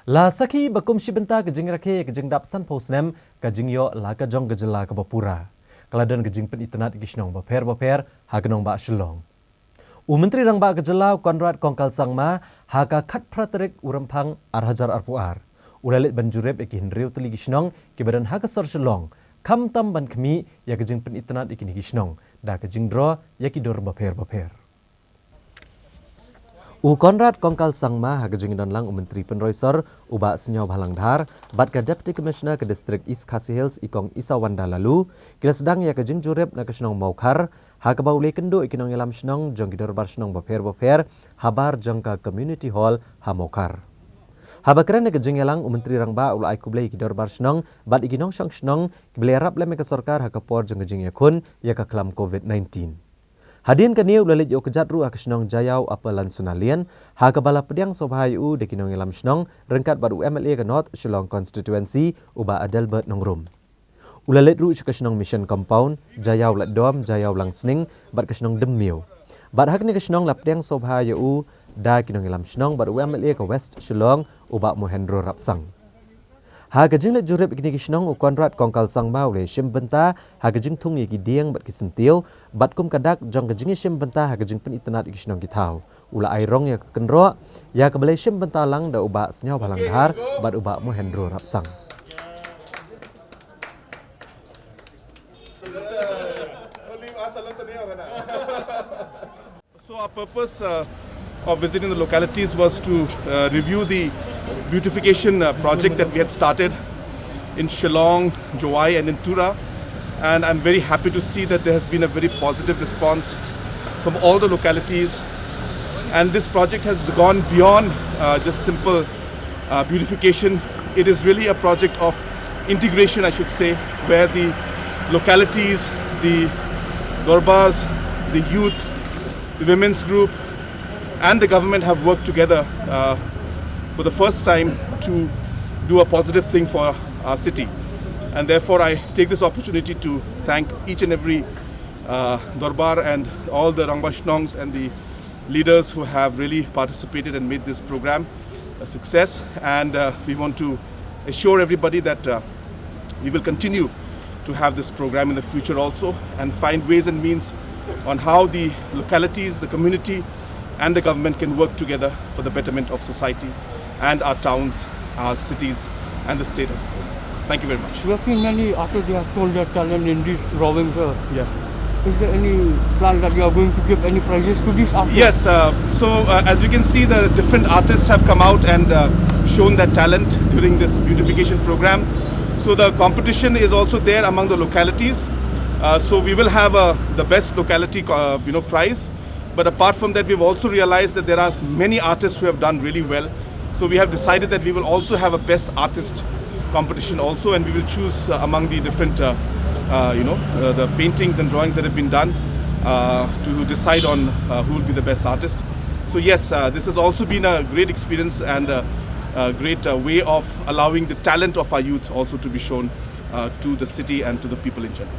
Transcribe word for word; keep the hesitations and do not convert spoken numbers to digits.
La sakhi ba kum shi bynta ka jingrakhe ïa ka jingdap sanphew snem ka jingïoh la ka jong ka jylla kaba pura. Ka la don ka jingpynitynnad ïa ki shnong bapher bapher ha ka nongbah Shillong. U Myntri Rangbah ka jylla u Conrad Kongkal Sangma ha ka khatphra tarik u Rymphang ar hajar arphew ar u la leit ban jurip ïa ki hynriew tylli ki shnong kiba don ha ka sor Shillong, khamtam ban khmih ïa ka jingpynitynnad ïa kine ki shnong da ka jingdro ïa ki dur bapher bapher. U Conrad Kongkal Sangma ha ka jingdon lang u Myntri Pynroi Sor u Bah Sniawbhalang Dhar bad ka Deputy Commissioner ka District East Khasi Hills i Kong Isawanda Laloo ki la sdang ïa ka jingjurip na ka shnong Mawkhar, ha kaba u la ïakynduh ïa ki nongïalam shnong jong ki dorbar shnong bapher bapher habar jong ka Community Hall ha Mawkhar. Haba kren ha ka jingïalang u Myntri Rangbah u la ai khublei ïa ki dorbar shnong bad ïa ki nongshong shnong kiba la ïarap lem ïa ka sorkar ha ka por jong ka jingïakhun ïa ka khlam Covid nineteen. Hadien kane u la leit ïoh kjat ruh ha ka shnong Jaïaw Upper Lansunalien, ha kaba la pdiang sngewbha ïa u da ki nongïalam shnong ryngkat bad u M L A ka North Shillong Constituency u Bah Adelbert Nongrum. U la leit ruh sha ka shnong Mission Compound, Jaïaw Latdom, Jaïaw Langsning bad ka shnong Dymmiaw. Bad ha kane ka shnong la pdiang sngewbha ïa u da ki nongïalam shnong bad u M L A ka West Shillong u Bah Mohendro Rapsang. Ha ka jingleit jurip ïa kine ki shnong u Conrad Kongkal Sangma u la ïashim bynta ha ka jingthung ïa ki dieng bad ki syntiew bad kum ka dak jong ka jingïashim bynta ha ka jingpynitynnad ïa ki shnong ki thaw u la ai rong ïa ka kynroh ïa kaba la ïashim bynta lang da u Bah Sniawbhalang Dhar bad u Bah Mohendro Rapsang. So our purpose uh, of visiting the localities was to uh, review the beautification uh, project that we had started in Shillong, Jowai and in Tura. And I'm very happy to see that there has been a very positive response from all the localities. And this project has gone beyond uh, just simple uh, beautification. It is really a project of integration, I should say, where the localities, the Dorbars, the youth, the women's group, and the government have worked together uh, for the first time to do a positive thing for our city. And therefore, I take this opportunity to thank each and every uh, Dorbar and all the Rangbah Shnongs and the leaders who have really participated and made this program a success. And uh, we want to assure everybody that uh, we will continue to have this program in the future also and find ways and means on how the localities, the community, and the government can work together for the betterment of society and our towns, our cities, and the state as a whole. Thank you very much. We have seen many artists, they have shown their talent in these drawings, sir. Yeah. Is there any plan that you are going to give any prizes to these artists? Yes, uh, so uh, as you can see, the different artists have come out and uh, shown their talent during this beautification program. So the competition is also there among the localities. Uh, so we will have uh, the best locality, uh, you know, prize. But apart from that, we've also realized that there are many artists who have done really well. So we have decided that we will also have a best artist competition also, and we will choose uh, among the different uh, uh, you know uh, the paintings and drawings that have been done uh, to decide on uh, who will be the best artist. So yes, uh, this has also been a great experience and a, a great uh, way of allowing the talent of our youth also to be shown uh, to the city and to the people in general.